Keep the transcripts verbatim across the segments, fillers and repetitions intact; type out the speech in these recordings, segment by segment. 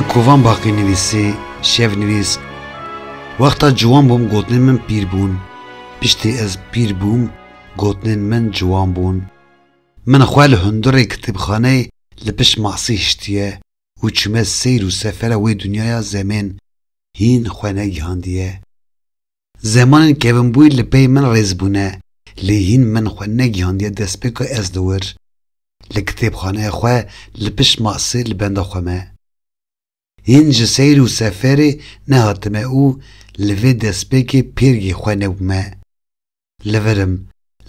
Kovan Baqî nivîsî, şevnivîs. Wexta ciwan bûm, gotinên min pîr bûn. Piştî ez pîr bûm, gotinên min ciwan bûn. Min xwe li hundirê kitêbxaneyê li pişt masî hiştiye û çûme seyr û sefera wê dinyaya zemên hîn xwe negihandiye. Zemanên kevinbûyî li pey min rêz bûne, lê hîn min xwe negihandiye destpêka ez li wir. Li kitêbxaneya xwe li pişt masê li benda xwe me. Hîn ji seyr û seferê nehatime û li vê destpêkê pêrgê xwe nebûme. Li vir im,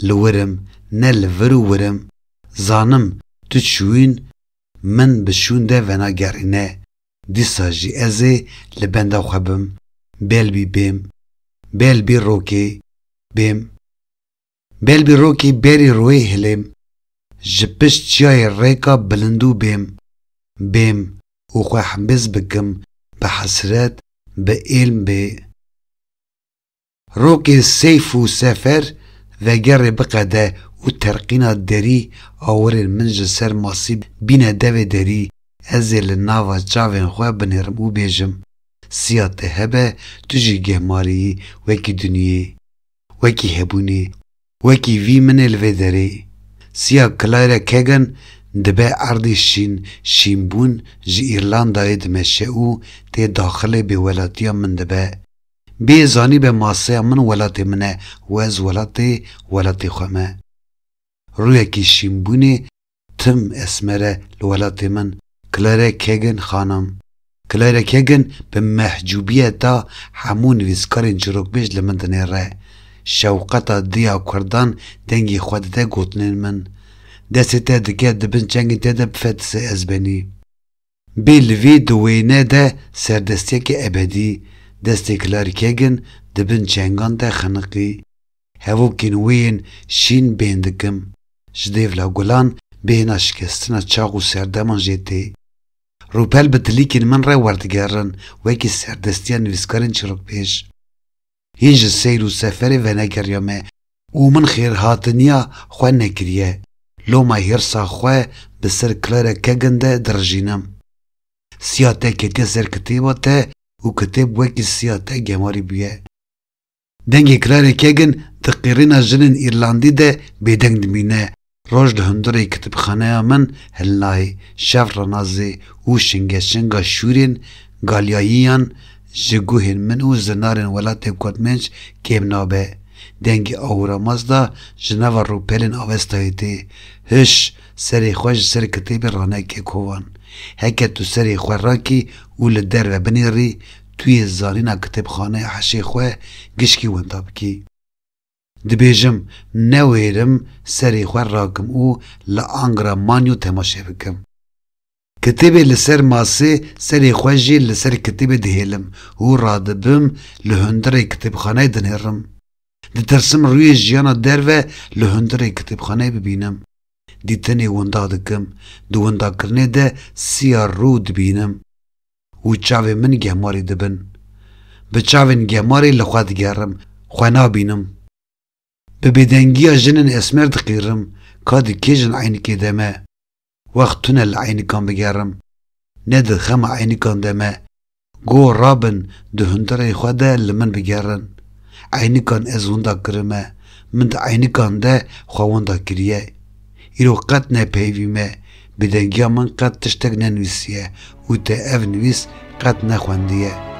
li wir im, ne li vir û wir im. Zanim, tu çûyîn, min bi şûn de venagerîne. Dîsa jî ez ê li benda xwe bim. Belbî bêm. Belbî rokê bêm. Belbî rokê berî royê hilêm. Ji pişt çiyayê rêka bilindû bêm. Bêm û xwe hembêz bikim, bi hesret, bi êlm bê. Rokê seyf û sefer vegerê biqede û terqîna derî awirên min ji ser masî bîne devê derî, ez ê li nava çavên xwe binêrim û bêjim: Siya te hebe, tu jî gehmarî yî, wekî dinyê, wekî hebûnê, wekî vî min ê li vê derê. Siya Claire Kagan dibe erdî şîn, şînbûn ji Îrlandayê dimeşe û tê daxilê bêwelatiya min dibe. Bê zanîbe maseya min welatê min e û ez welatê welatê xwe me. Rûyekî şînbûnê tim esmer e li welatê min, Claire Kagan xanim. Claire Kagan bi mehcûbiyeta hemû nivîskarên çîrokbêj li min dinêre. Şewqeta diya Kurdan dengê xwe dide gotinên min. Destê te dike di bin çengên te de bifetise ez benî. Bê li vê di wêne de serdestiyeke ebedî, destê Claire Kagan di bin çengan de xeniqî. Hevokên wê yên şîn bên dikim. Ji dêvla gulan bêhna şikestina çax û serdeman jê tê. Rûpel bi tilîkên min re werdigerin, wekî serdestiya nivîskarên çîrokbêj. Hîn ji seyr û seferê venegeriya me û min xêrhatiniya xwe nekiriye. Loma hêrsa xwe bi ser Claire Kagan de dirijînim. Siya te ketiye ser kitêba te û kitêb wekî siya te gemarî bûye. Dengê Claire Kagan di qîrîna jinên Îrlandî de bêdeng dimîne. Roj li hundirê kitêbxaneya min hilnayê, şev renazê û şingeşinga şûrên galyayiyan ji guhên min û zinarên welatê Kurtmênc kêm nabe. Dengê awira Mazda ji nava rûpelên Avestayê tê. Hiş, serê xwe ji ser kitêbê raneke kovan. Heke tu serê xwe rakî û li derve binêrî, tu yê zanîna kitêbxaneya hişê xwe gişkî winda bikî. Dibêjim, newêrim serê xwe rakim û li angra manyo temaşe bikim. Kitêbê li ser masê, serê xwe jî li ser kitêbê dihêlim û radibim li hundirê kitêbxaneyê dinêrim. Ditirsim rûyê jiyana derve li hundirê kitêbxaneyê bibînim. Dîtinê winda dikim. Di windakirinê de siya rû dibînim û çavên min gemarî dibin. Bi çavên gemarî li xwe digerim, xwe nabînim. Bi bêdengiya jinên esmer diqîrim, ka di kê jin eynikê de me. Wext tune li eynikan bigerim. Ne di xema eynikan de me. Go rabin, di hundirê xwe de li min bigerin. Eynikan ez winda kirime. Min di eynikan de xwe winda kiriye. Îro qet ne peyvî me. Bêdengiya min qet tiştek nenivîsiye û te ev nivîs qet nexwendiye.